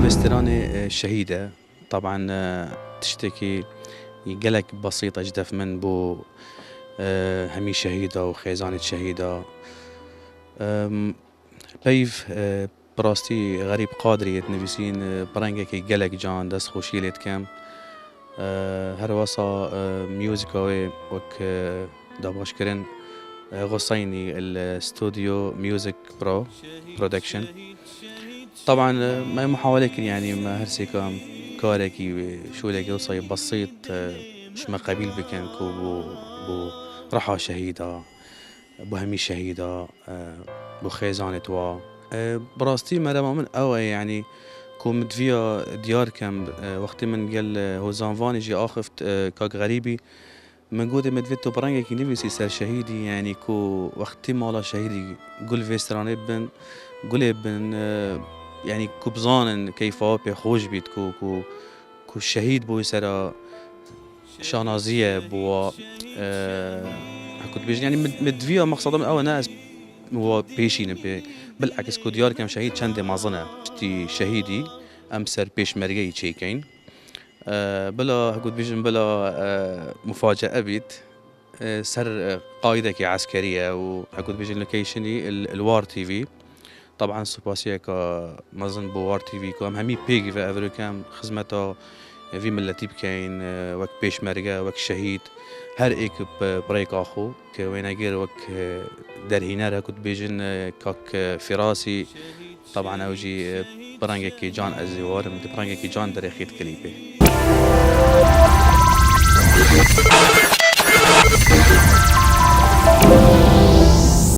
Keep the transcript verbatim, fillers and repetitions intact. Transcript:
Stranê, e, şehîd e. Taban, e, tiştekî gelek besît e ji def min bo, e, hemî şehîda û xêzanê şehîda. Em, peyv, e, bi rastî Xerîb Qadrî yê dinivîsîn, e, bi rengekî gelek can destxweşî lê dikim. E, her wesa, e, muzîka wê wek, e, dabaş kirin, e, Xuseynî li Studio Music Pro Production. Taban, e, me muhawele kir, yanî me her sêka em karekî, şolekî wisa yê besît, e, ji me qebîl bikin ku bo, bo riha şehîda, bo hemî şehîda, e, bo xêzanê wa. E, bi rastî merema min ew e, yanî ku min diviya diyar kem, e, wextê min gel, e, Hozanvanê jî axift, e, Kak Xerîbî, min gotê, min divê tu bi rengekî nivîsî ser şehîdî, yanî ku wextê mala şehîdî gul vê stranê bin, gulê bin, e, yanî ku bizanin keyfa pê xweş bît, ku, ku, ku şehîd bû sera şanazî ye bo wa, e, heku dibêjin. Yanî min, min diviya mexseda min ew e, ne ez wa pêşînim pê. Bilekis ku diyar kem şehîd çendê mezin e. Piştî şehîdî em ser pêşmergeyî çêkeyn. E, bila, heku dibêjin, bila, e, mufacee bît. E, ser, e, qaîdekî eskerî ye û, heku dibêjin, locationî il, il War T V. Taban supasiyeka mezin bo War T V ku em hemî pêk ve evroke em xizmeta vî miletî bikeyn, e, wek pêşmerge, wek şehîd, her êk bi, bi rêka xwe, ke wênegir wek, e, derhîner, heku dibêjin, e, Kak, e, Fîrasî, taban ew jî, e, bi rengekî can ez ê warim, di bi rengekî can derêxît klîpê.